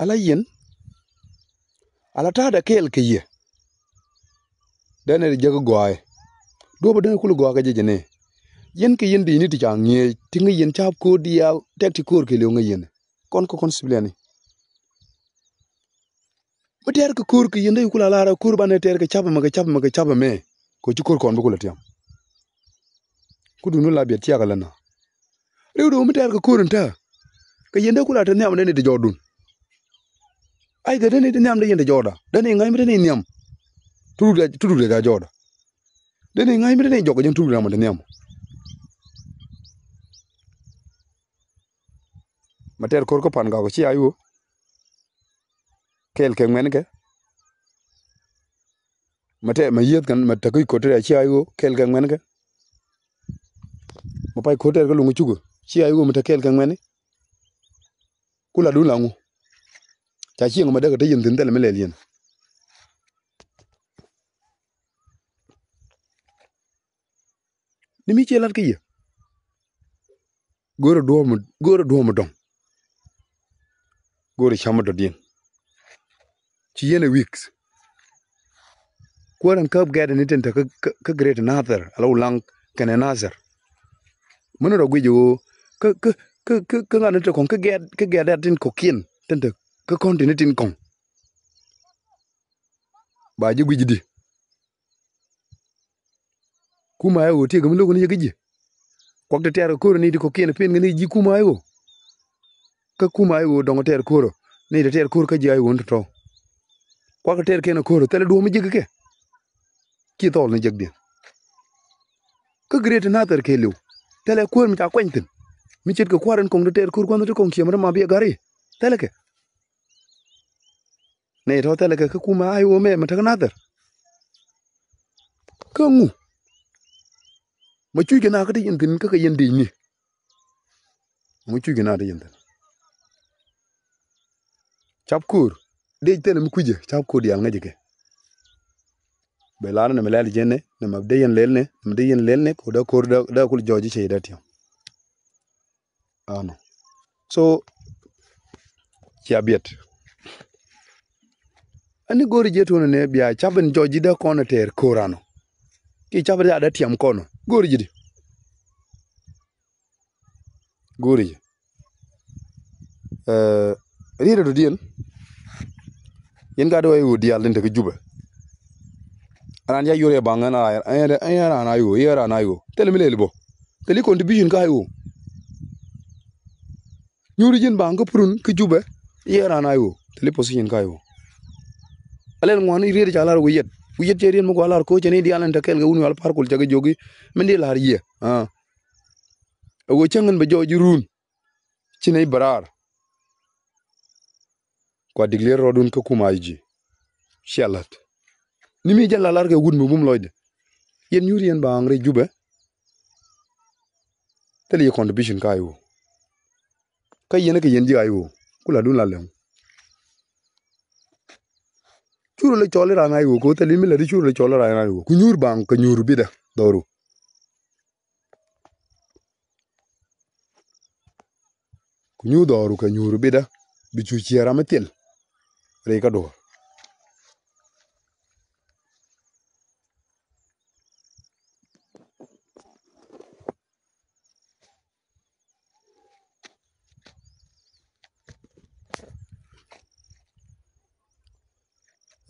Ala yɛn, ala ta̱a̱dɛ kɛɛl kɛ yɛ. Dɛn ɛ jek gɔaaɛ. Duɔ̱pä dɛn kulɛ gɔaa kɛ jɛ jɛ nɛ. Yɛn kɛ yɛn di ni ti ca ŋi̱eec, ti ŋäc yɛn ca̱a̱p ko̱o̱r diaal, tɛk ti ko̱o̱r kɛ li̱w ŋäc yɛn. Kɔn kä kɔn civilian ni. Mi tɛɛr kɛ ko̱o̱r kɛ yɛn dee kulɛ lar ɛ ko̱o̱r banɛ tɛɛr kɛ ca̱p ɛmɛ kɛ ca̱p ɛmɛ kɛ ca̱p ɛmɛ. Kɛ ci ko̱o̱r kɔn bi kulɛ tiam. Kudun la biɛ tiak lɛ na. Riw dee mi tɛɛr kɛ ko̱o̱r in tää. Kɛ yɛn dee kula te nhiam dee ni te jɔɔdun. Ai kɛ dee ni te nhiam dee yɛn te jɔɔda. Dee ni ŋa̱c mi dee ni nhiam. Tudu dee, tudu dee ja jɔɔda. Dee ni ŋa̱c mi dee ni jɔk kɛ jɛn tudu dee ma te nhiam. Ma tɛɛr ko̱o̱r kä pan gak ci I O. Kɛɛl kɛ ŋuɛn kɛ. Ma tɛ, ma yieth kɛn, ma tɛ kä ko̱r tɛ ci I O kɛɛl kɛ ŋuɛn kɛ. Ma pay ko̱r tɛ kä luŋ cukɛ ci I O ma tɛ kɛɛl kɛ ŋuɛn. Kula dun la ŋu. Ca cieŋ ma däk te yɛn thi̱n thilɛ mi lɛl yɛn. Mi ciɛ lat kä yɛ. Go̱o̱rɛ duɔ̱ɔ̱m, go̱o̱rɛ duɔ̱ɔ̱m dɔ̱ŋ. Go̱o̱rɛ cam dɔ̱diɛn. Ci yɛn ɛ wi̱i̱k. Kuäär ɛn käp gɛɛt ni tin te kä, kä, kä Great Nasir, ala Ulaŋ kɛnɛ Nasir. Mën rɔ guic ɣöö kä, kä, kä, kä, kä ŋa̱t ni te kɔŋ kä gɛɛt, kä gɛɛt dɛ̈t tin kɔ̱kiɛn tin te kä kɔn tin tin kɔŋ. Ba ji̱ guic di. Kum a i̱ ɣöö tiek mi lo̱k ni yɛ kä ji̱. Kuak te tɛɛr kɛ ko̱r ni ti kɔ̱kiɛn pen kɛ ni ji̱ kum a i̱ ɣöö. Kä kum a i̱ ɣöö dɔ̱ŋ tɛɛr ko̱r ni ti tɛɛr ko̱r kä ji̱ a i̱ ɣöö ni tɔ̱tɔ̱. Kuak te tɛɛr kɛn a ko̱r thilɛ duɔ̱ɔ̱m mi jiäk kɛ. Ci thɔɔl ni jiäkdiɛn. Kä Great Nasir kɛ li̱w thilɛ kuäär mi ca kuany thi̱n. Mi ce̱tkɛ kua̱r in kɔŋ te tɛɛr ko̱r kua̱n ti kɔŋ ciɛ mi te ma bi ɛ gari. Thilɛ kɛ. Nɛy tɔ̱ thilɛ kɛ kä kumɛ a i̱ ɣöö mɛ mɛ te kä Nasir. Kä ŋu mɛ cuc kɛ na kä ti yɛn thi̱n kä kɛ yɛn dec ni. Mɛ cuc kɛ na ti yɛn thi̱n. Cap ko̱r dec thilɛ mi kui̱cɛ cap ko̱r diaal ŋäcɛ kɛ. Bɛ lar ni mɛ lɛl jɛn ni ni mɛ dee yɛn lɛl ni ni mɛ dee yɛn lɛl ni kɛ wä dee ko̱r dee kul jɔɔc i̱ cɛ yɛ dee tiɛm. Ano. So cia biɛt. Ani go̱o̱ri ji̱ tuɔ̱nɛ ni bia cap in jɔc ji̱ dee kɔn ɛ tɛɛr ko̱r ano. Ki cap in dee tiam kɔn go̱o̱ri ji̱ di. Go̱o̱ri ji̱. Riet ɛ dɔ̱diɛn. Yɛn ka dee wä i̱ ɣöö diaal tin tekɛ Jubɛ. Raan ca yur yɛ baŋ ɛn raan a i̱ ɣöö i̱ raan a i̱ ɣöö thilɛ mi lɛl bä. Thilɛ i̱ contribution ka i̱ ɣöö. Nyuuri ji̱n baŋ kä purun kä Jubɛ i̱ ɣän raan a i̱ ɣöö thilɛ i̱ position ka i̱ ɣöö. Alɛl ŋuan i̱ riet ca lar wi̱i̱ yɛt wi̱i̱ yɛt cɛ riet mi gua lar ko̱ cɛ ni diaal ɛn te kɛl kɛ wun wial par kol cɛ kɛ jiök i̱ min di lar yiëë. Ɛ ɣöö cäŋ ɛn bɛ jɔɔc i̱ run. Ci nɛy bɛ raar. Kua declare rɔɔdun kä kum a ji̱. Cia la̱t ni mi jɛn la lar kɛ wut mi bum lɔcdɛ. Yɛn nyuur yɛn ba aŋ rɛy Jubɛ. Thil yɛ contribution ka i̱ wu. Kä yɛn kɛ yɛn ji̱ a i̱ wu. Ku la̱tdun la lɛŋ. Cur lɛ cɔl i̱ ran a i̱ wu kɛ wu thil in mi la̱t i̱ cur lɛ cɔl i̱ ran a i̱ wu ku nyuur ba aŋ kɛ nyuur bitdä dhɔru. Ku nyuur dhɔru kɛ nyuur bitdä bi cu ciɛ ram mi thil. Rɛy kä duɔ̱ɔ̱r.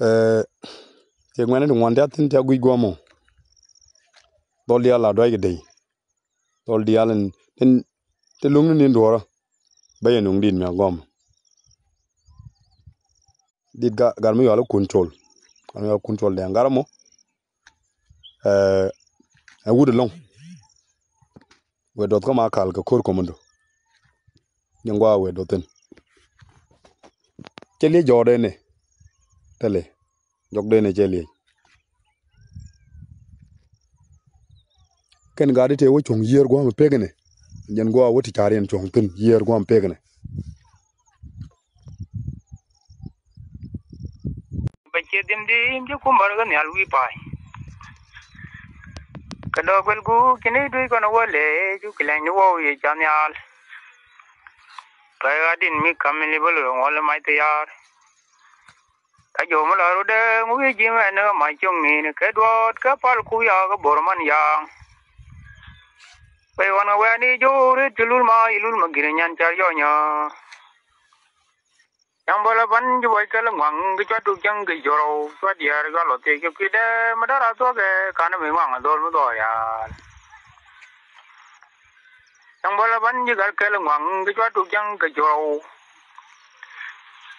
Ɛ, cɛ ŋuɛ̈ni ti ŋuan ti a thi̱n ti a guic guɔ̱mɔ. Dhɔl diaal a duac kɛ dey. Dhɔl diaal in, in, ti luŋni ni duɔ̱ɔ̱rä. Bä yɛ nuŋ dit mi a gɔm. Dit ga-, gat mi yual ikun col. Gat mi yual ikun col dɛŋ gat mɔ. Ɛ, ɛ wut ɛlɔ̱ŋ. Wee duɔth kä ma kal kɛ ko̱r ko̱mändä. Jɛ ŋuak wee duɔth thi̱n. Cɛ liec jɔɔdɛ ni. Thilɛ. Jɔkdɛ ni cɛ liec. Kɛn gat i̱ tëë wä cuɔ̱ŋ yiëër gua̱a̱m pekni. Jɛn gua̱a̱ wä ti ca̱r yɛn cuɔ̱ŋ thi̱n yiëër gua̱a̱m pekni. Bɛ ciɛ dhim dhim ci kumär kä nhial wi̱i̱ pa̱a̱c. Kɛ dɔɔk guɛl guuk ci ni dui̱c kɔn wä lëë cu kilɛny ni wä wi̱i̱ ca nhial. Kɔc ɣa̱t din mi ka̱m mi lipä lo̱o̱ŋ wä lɛ mac thiaar. Kä jɔw mi la rut dee ŋuki ji̱ mɛn ni kä mac cio̱ŋ ni̱n kɛ duɔ̱ɔ̱t kɛ pal kuk ya̱a̱k kä bo̱r man ya̱a̱ŋ. Pɛy ɣɔn kɛ wɛɛni jɔw rit ci lul ma ilul ma gi̱n nyan car jɔnyä. Cäŋ bä lɛ bän ji̱ buɔc kɛl ŋua̱ŋ kɛ cuat tuk cäŋ kɛ jɔrɔw cuat diɛɛr cuat lɔ thiec kɛ kui̱dɛ mi dära thuɔ̱kɛ ka̱n mi ŋua̱ŋ a dhol mi dhɔɔr yaal. Cäŋ bä lɛ bän ji̱ gal kɛl ŋua̱ŋ kɛ cuat tuk cäŋ kɛ jɔrɔw.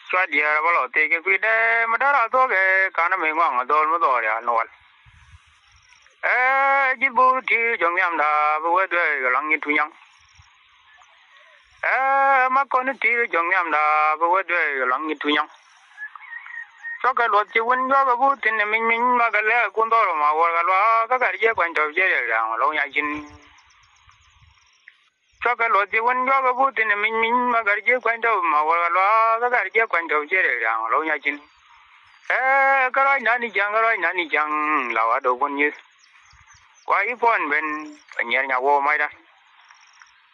Cuat diɛɛr bä lɔ thiec kɛ kui̱dɛ mi dära thuɔ̱kɛ ka̱n mi ŋua̱ŋ a dhol mi dhɔɔr yaal ni wal. Ɛ ji̱ bur ti jɔŋ nhiamda bi wee duee kɛ lɔŋ nyin tunyɔŋ. Ɛ ma kɔn ti jɔŋ nhiamda bi wee duee kɛ lɔŋ nyin tunyɔŋ. Cuakɛ luɔth ci wun juakɛ bu thin mic mic ma kɛ lɛk kun dhɔr ma wär kɛ luaak kä kar jiɛ kuany tɔp jiɛ riɛk da̱ŋ lɔŋ nya ji̱n. Cuakɛ luɔth ji̱ wun juakɛ but thi̱n mic mic ma gär ji̱ kuany tɔp ma wä luaak kä gär ji̱ kuany tɔp ji̱ rɛy ra̱a̱ŋ lo̱w nya ji̱n. Ɛ kä ruac nani ja̱ŋ kä ruac nani ja̱ŋ la wa dɔk wun nyieth. Kua i̱ puɔ̱n ben bɛ nyiɛr nya wä ma̱cda.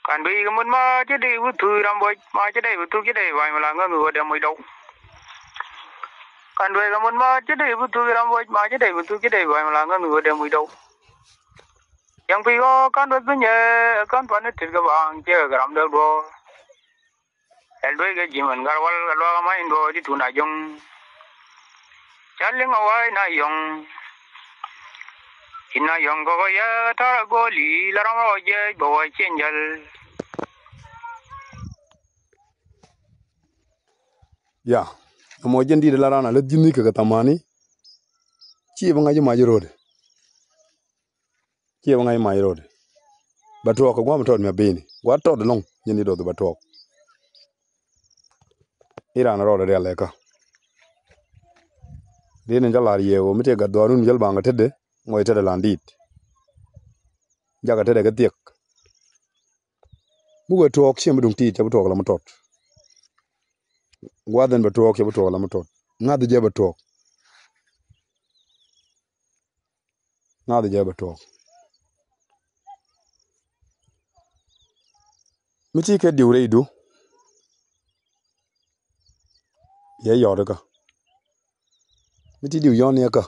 Kan dui̱ kɛ mut ma ci dee bi thuk ram buɔc ma ci dee bi thuk ci dee ba̱ny mi la ŋäth mi wä dee muc dɔw. Kan dui̱ kɛ mut ma ci dee bi thuk ram buɔc ma ci dee bi thuk ci dee ba̱ny mi la ŋäth mi wä dee muc dɔw. Yɛŋ pi̱i̱ ɣɔɔ kan duɔth bi nyɛ kän pan ni tit kɛ baaŋ ciɛ kɛ ram dee duɔ̱ɔ̱r. Ɛl duec kɛ ji̱ mɛn gat wal kɛ luaak ama in duɔɔk di tun a jo̱ŋ. Ca liŋ a wa̱a̱ in a yɔ̱ŋ. In a yɔ̱ŋ kɔkɔ yɛ ta̱r a go̱o̱li la ram rɔ jiɛc bɛ wä cieŋ jäl. Ya, ɛmɔ jɛn di̱t la ran a lät ji̱n ni kɛ kɛ thamani. Ci bi ŋa̱c mac rot. Ciɛ bä ŋa̱c mac rot. Bä tuɔɔk kɛ gua̱a̱m tɔt mi a bini gua̱a̱ tɔt lɔŋ nyin di dɔth bä tuɔɔk. Iran rot rial ɛkä. Rin in ca lar yɛ ɣöö mi tëë gat dhuaarun mi jäl baŋ kɛ tetdɛ ŋɔc tetdɛ lan diit. Jakɛ tetdɛ kɛ thiɛk. Mi wee tuɔɔk ciɛ mi duŋ tiit cɛ bi tuɔɔk la mi tɔt. Gua̱a̱th in bä tuɔɔk cɛ bi tuɔɔk la mi tɔt. Ŋa̱th jɛ bä tuɔɔk. Ŋa̱th jɛ bä tuɔɔk. Mi ti kɛ diw rɛydu. Yɛ yɔt kä. Mi ti diw yɔn yɛ kä.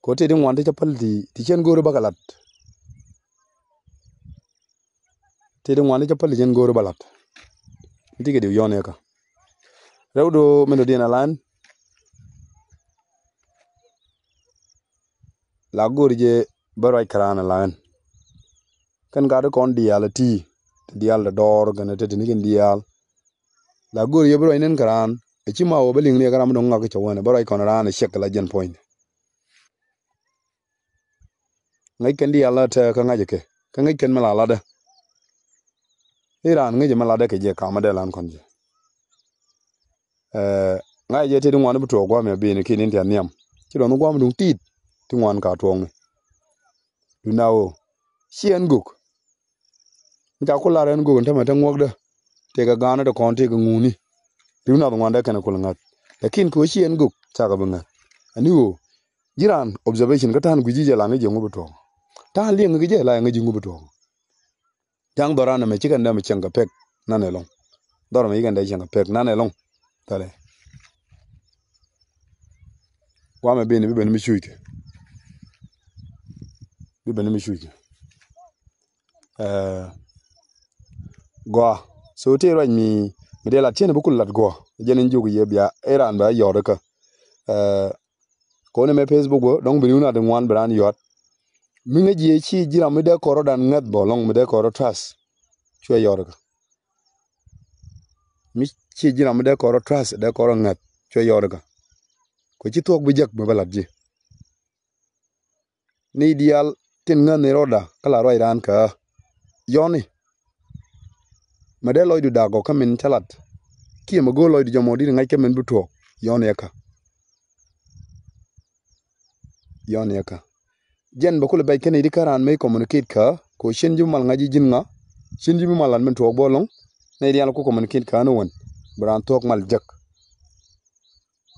Kɛ ti di ŋuan ti ca päl ti ti cɛn go̱o̱ri bä kɛ lat. Ti di ŋuan ti ca päl ti cɛn go̱o̱ri bä lat. Mi ti kɛ diw yɔn yɛ kä. Rɛwdu min dɔ̱diɛn a lan. La go̱o̱ri jɛ bä ruac kɛ raan a lan. Kɛn gat ti kɔn diaal a ti ti diaal dɔɔr kɛn ti ti ni kɛn diaal. La go̱o̱ri jɛ bä ruac nen kɛ raan a ci ma wä bä liŋ ni kɛ ram dɔ̱ŋ ŋak cɛ wänɛ bä ruac kɔn raan a cɛk la jɛn puɔ̱ny. Ŋäc kɛn diaal la tɛ kä ŋa̱c kɛ kä ŋäc kɛn mi la latdä. Iran ŋäc mi latdä kɛ jɛ kamä dee lan kɔn jɛ. Ŋa̱c jɛ ti di ŋuan bi tuɔɔk gua̱a̱m ya bini kiɛ nin ti a nhiam ci duɔth ni gua̱a̱m duŋ tiit ti ŋuan ka tuɔɔkni. Duŋ na ɣöö ci ɛn gök. Mi ca ku lar ɛn gök ɛn tämɛ te ŋuɔkdä. Tëëkɛ ga̱a̱nä ti kɔn tëëkɛ ŋuni. Riw nath ŋuandɛ kɛn kul ŋa̱th. Lakin kɛ ɣöö ci ɛn gök cakɛ bi ŋa̱th. Ani ɣöö ji̱ raan observation kä ta̱a̱n gui̱ci jɛ la ŋäc jɛ ŋu bi tuɔɔk. Ta̱a̱n liɛŋ ŋäc jɛ la ŋäc jɛ ŋu bi tuɔɔk. Ja̱ŋ dhɔran ɛmɛ ci kɛn dee mi cieŋ kɛ pek nanɛ lɔŋ. Dhɔr ɛmɛ ci kɛn dee cieŋ kɛ pek nanɛ lɔŋ. Thɛlɛ. Guamɛ bini bi ben mi cuc kɛ. Bi ben mi cuc kɛ. Ɛɛ, gɔaa. So ti ruac mi, mi dee lat tiɛn bi kul lat gɔaa. Jɛn in juk yɛ bia iran bɛ yɔt kä. Ɛɛ, kɔn ɛmɛ Facebook wä dɔŋ bi riwna di ŋuan bi ran yɔt. Mi ŋäc yɛ ci ji̱ ram mi dee kɔrɔ dan ŋäth bɔ lɔŋ mi dee kɔrɔ trust. Cuɛ yɔt kä. Mi ci ji̱ ram mi dee kɔrɔ trust dee kɔrɔ ŋäth cuɛ yɔt kä. Kɔ ci thuɔk bi jek mi bä lat ji̱. Ni diaal tin ŋäth ni rɔɔda kä la ruac raan kä. Yɔni. Mɛ dee lɔcdu dak gɔk kä min cä lat. Kiɛ mɛ go̱o̱r lɔcdu jɔmɔ dit ŋa̱c kä min bi tuɔɔk. Yɔni ɛkä. Yɔni ɛkä. Jɛn bɛ kulɛ bɛc kä nɛy di kä raan mëë communicate kä kɛ ɣöö cin ji̱ bi mal ŋa̱c ji̱ ji̱n ŋa. Cin ji̱ bi mal lat min tuɔɔk bä lɔŋ. Nɛy diaal ku communicate kä ni wän bi raan thuɔ̱k mal jek.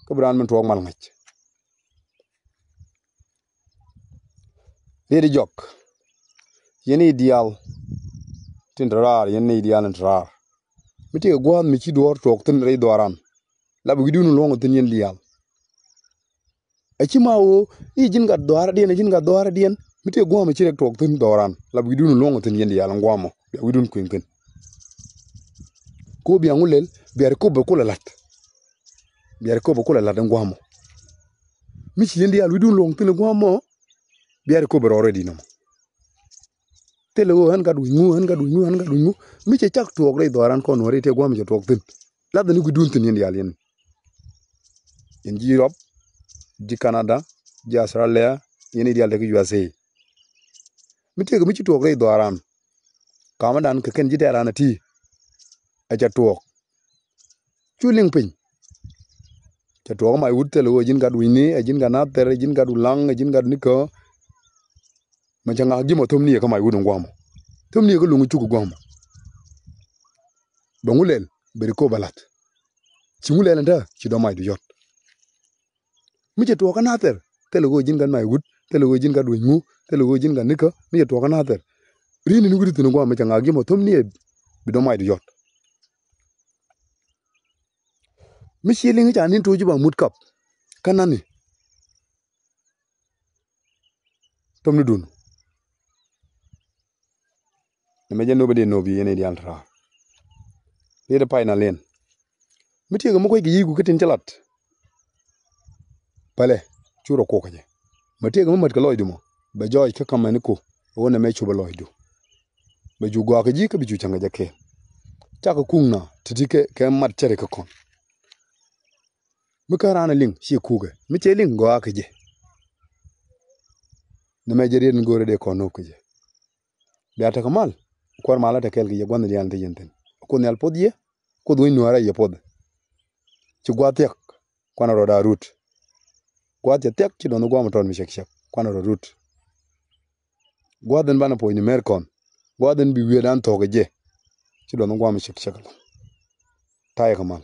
Kä bi raan min tuɔɔk mal ŋa̱c. Riet i̱ jɔk. Yɛn i̱ diaal tin te raar, yɛn i̱ diaal tin te raar. Mi tëëkɛ gua̱a̱th mi ci duɔ̱ɔ̱r tuɔɔk thi̱n rɛy dhuaaran. La bi wi̱cdun luɔ̱ŋ thi̱n yɛn diaal. Ɛ ci ma ɣöö i̱ ji̱n gat dhuaaradiɛn, ɛ ji̱n gat dhuaaradiɛn. Mi tëëkɛ gua̱a̱th mi ci rɛk tuɔɔk thi̱n dhuaaran. La bi wi̱cdun luɔ̱ŋ thi̱n yɛn diaal in gua̱a̱mɔ. Bia wi̱cdun kui̱n thi̱n. Ko bia ŋu lɛl, bia ri kop bɛ kulɛ la̱t. Bia ri kop bɛ kulɛ la̱t in gua̱a̱mɔ. Mi ci yɛn diaal wi̱cdun luɔ̱ŋ thi̱n in gua̱a̱mɔ. Bia ri kop bɛ rɔɔrɛ di̱n ɔmɔ. Thilɛ ɣöö ɣän gat wi̱c ŋu, ɣän gat wi̱c ŋu, ɣän gat wi̱c ŋu. Mi cɛ cak tuɔɔk rɛy dhuaaran kɔn wä rɛy tëë gua̱a̱mɔ cɛ tuɔɔk thi̱n. Lathɛ ni wi̱cdun thi̱n yɛn diaal yɛn. Yɛn ji̱ Europe, ji̱ Canada, ji̱ Australia, yɛn i̱ diaal te kä U S A. Mi tëëkɛ mi ci tuɔɔk rɛy dhuaaran. Kamädan kɛ kɛn ji̱ tɛ̈ran ɛ ti. Ɛ cɛ tuɔɔk. Cu liŋ piny. Cɛ tuɔɔk ɛ mac wut thilɛ ɣöö ji̱n gat wi̱cni, ɛ ji̱n gat nathɛr, ɛ ji̱n gat wulaŋ, ɛ ji̱n gat nikä. Mɛ cɛ ŋak ji̱ mɔ thom ni yɛ kä mac wut in gua̱a̱mɔ. Thom ni yɛ kä luŋ cuk gua̱a̱mɔ. Bɛ ŋu lɛl, bɛ ri kop bɛ la̱t. Ci ŋu lɛl ɛn tää, ci dɔ̱ macdu yɔt. Mi cɛ tuɔɔk kä nathɛr, thilɛ ɣöö ji̱n gat mac wut, thilɛ ɣöö ji̱n ka duec ŋu, thilɛ ɣöö ji̱n ka nikä, mi cɛ tuɔɔk kä nathɛr. Ri̱n ni wi̱r thi̱n gua̱a̱m mi cɛ ŋa̱a̱k ji̱ mɔ thom ni ɛ bi dɔ̱ŋ macdu yɔ̱t. Mi ci liŋ ca ni̱n to̱ ji̱ ba mut kap. Kä nani. Thom ni dun. Nɛmɛ jɛ nööbä dee nööb yɛ yɛn i̱ diaal te raar. Riet i̱ pay na liɛn. Mi tiɛɛkɛ mi kuec kɛ yi̱i̱ku kä tin cä lat. Pälɛ cu rɔ kok kɛ jɛ. Mi tiɛɛkɛ mi mat kɛ lɔcdu mɔ bɛ jɔɔc kä ka̱mɛni ko. Ɣöö nɛmɛ cupɛ lɔcdu. Bɛ cu gɔaa kɛ ji̱ kä bi cu cäŋ kɛ jɛ kɛɛl. Cakɛ kuŋ na ti̱ti̱ kɛ kɛ mat cɛri kɛ kɔn. Mi kä raan ɛ liŋ ci kukɛ mi cɛ liŋ gɔaa kɛ jɛ. Nɛmɛ jɛ riet ni go̱o̱rɛ dee kɔn nööb kɛ jɛ. Bia tekɛ mal. Kuäär mal a te kɛɛl kɛ yɛ gua̱n diaal ti yɛn thi̱n. Kuoth nhial poth yɛ. Kuoth wec nuäärä yɛ poth. Ci gua̱a̱th thiɛk. Kuanɛ rɔ daa rut. Gua̱a̱th cɛ thiɛk ci dɔ̱ŋ gua̱a̱m tɔt mi cɛk cɛk kuanɛ rɔ rut. Gua̱a̱th in banɛ puɔ̱ny ni mer kɔn. Gua̱a̱th in bi wiee dan thɔk kɛ jɛ. Ci dɔ̱ŋ gua̱a̱m cɛk cɛk lɔ. Tayɛ kɛ mal.